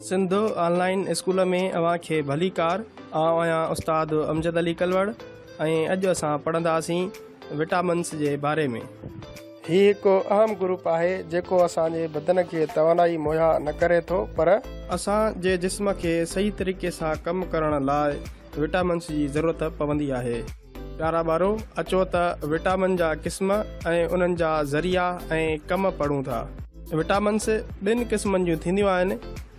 سنڌ آن line school ۾ اوهان کي ڀليڪار. آئون آهيان استاد امجد علي ڪلوڙ ۽ اڄ اسان پڙهنداسين وٽامنس جي باري ۾. هي هڪ اهم گروپ آهي جيڪو اسان جي بدن کي توانائي مهيا نه ڪري ٿو پر. اسان جي جسم کي صحيح طريقي سان ڪم ڪرڻ لاء وٽامنس جي ضرورت پوندي آهي. پيارا ٻارو اچو ته وٽامن جا قسم ۽ انهن جا ذريعا ۽ ڪم پڙهون ٿا. وٽامنس ٻن قسمن جون ٿينديون آهن،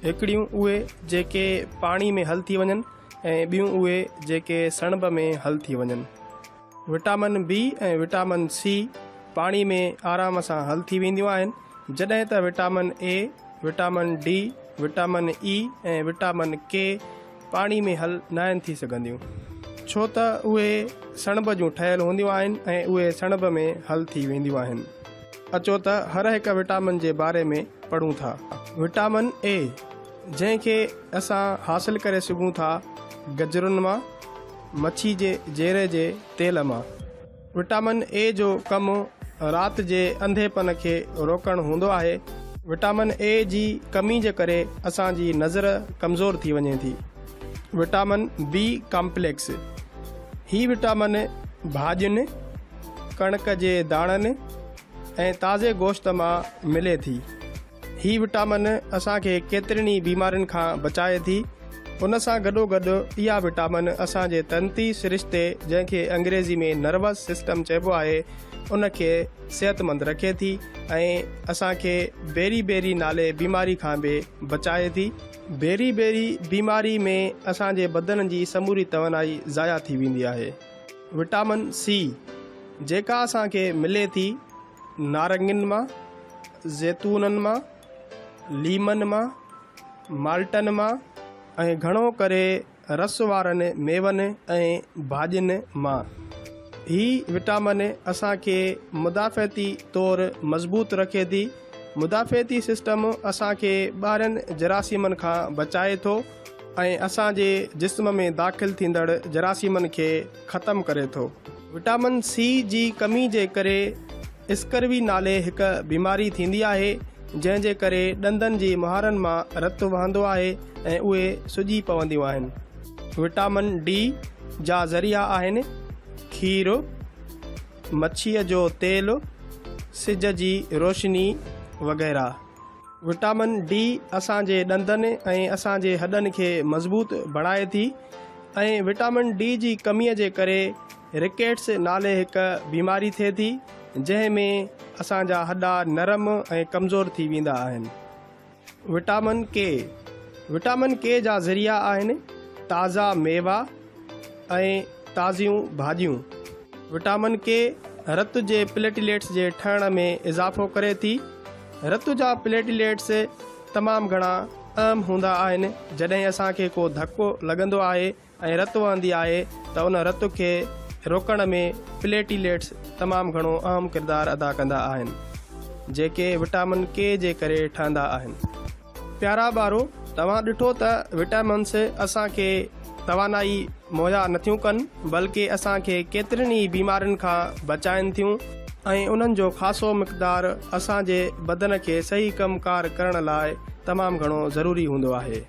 هڪڙيون اهي جيڪي پاڻي ۾ حل ٿي وڃن ۽ ٻيون اهي جيڪي سڻڀ ۾ حل ٿي وڃن. وٽامن بي ۽ وٽامن سي پاڻي ۾ آرام سان حل ٿي وينديون آهن، جڏهن ته vitamin A, vitamin D, vitamin E ۽ vitamin K پاڻي ۾ حل ناهن ٿي سگهنديون، ڇو ته اهي سڻڀ جون ٺهيل هونديون آهن ۽ اهي سڻڀ ۾ حل ٿي وينديون آهن. اچو ته هر هڪ وٽامن جي باري ۾ پڙهون ٿا. وٽامن اي جنهن کي اسان حاصل ڪري سگهون ٿا گجرن مان، مڇي جي جيري جي تيل مان. وٽامن اي جو ڪم رات جي انڌيپن کي روڪڻ هوندو آهي. وٽامن اي جي ڪمي جي ڪري اسان جي نظر ڪمزور ٿي وڃي ٿي. وٽامن بي ڪامپليڪس، هي وٽامن ڀاڄين، ڪڻڪ جي داڻن ۽ تازي گوشت مان ملي ٿي. هي وٽامن اسان کي ڪيترين ئي بيمارين کان بچائي ٿي. ان سان گڏوگڏ اها وٽامن اسان جي تنتي سرشتي جنهن کي انگريزي ۾ نروس سسٽم چئبو آهي ان کي صحتمند رکي ٿي ۽ اسان کي بيري بيري نالي بيماري کان به بچائي ٿي. بيري بيري بيماري ۾ اسان جي بدن جي سموري توانائي ضايع ٿي ويندي آهي. وٽامن سي جيڪا اسان کي ملي ٿي نارنگين مان، زيتونن مان، ليمن مان، مالٽن مان ۽ گهڻو ڪري رس وارن ميون ۽ ڀاڄين مان. هي وٽامن اسان کي مدافعتي طور مضبوط رکي ٿي. مدافعتي سسٽم اسان کي ٻاهرين جراثيمن کان بچائي ٿو ۽ اسان جي جسم ۾ داخل ٿيندڙ جراثيمن کي ختم ڪري ٿو. وٽامن سي جي ڪمي جي ڪري اسڪروي نالي هڪ بيماري ٿيندي آهي، جنهن جي ڪري ڏندن جي مهارن مان رت وهندو آهي ۽ اهي سڄي پونديون آهن. وٽامن ڊي جا ذريعا آهن، کير، مڇيء جو تيل، سج جي روشني وغيره. وٽامن ڊي اسان جي ڏندن ۽ اسان جي هڏن کي مضبوط بڻائي ٿي ۽ وٽامن ڊي جي ڪمي جي ڪري رڪيٽس نالي هڪ بيماري ٿئي ٿي جنهن ۾ اسان جا هڏا نرم ۽ ڪمزور ٿي ويندا آهن. وٽامن ڪي وٽامن ڪي جا ذريعا آهن تازا ميوا ۽ تازيون ڀاڄيون. وٽامن ڪي رت جي پليٽليٽس جي ٺهڻ ۾ اضافو ڪري ٿي. رت جا پليٽليٽس تمام گهڻا اهم هوندا آهن. جڏهن اسان کي ڪو ڌڪ لڳندو آهي ۽ رت وهندي آهي ته ان رت کي روڪڻ ۾ پليٽليٽس تمام گهڻو اهم ڪردار ادا ڪندا آهن جيڪي وٽامن ڪي جي ڪري ٺهندا آهن. پيارا ٻارو توهان ڏٺو ته وٽامنس اسان کي توانائي مهيا نٿيون ڪن بلڪه اسان کي ڪيترين ئي بيمارين کان بچائن ٿيون ۽ انهن جو خاصو مقدار اسان جي بدن کي صحيح ڪم ڪار ڪرڻ لاء تمام گهڻو ضروري هوندو آهي.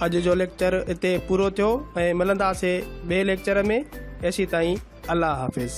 اڄ جو ليڪچر اتي پورو ٿيو ۽ ملنداسي ٻئي ليڪچر ۾ ايسيتائين الله حافظ.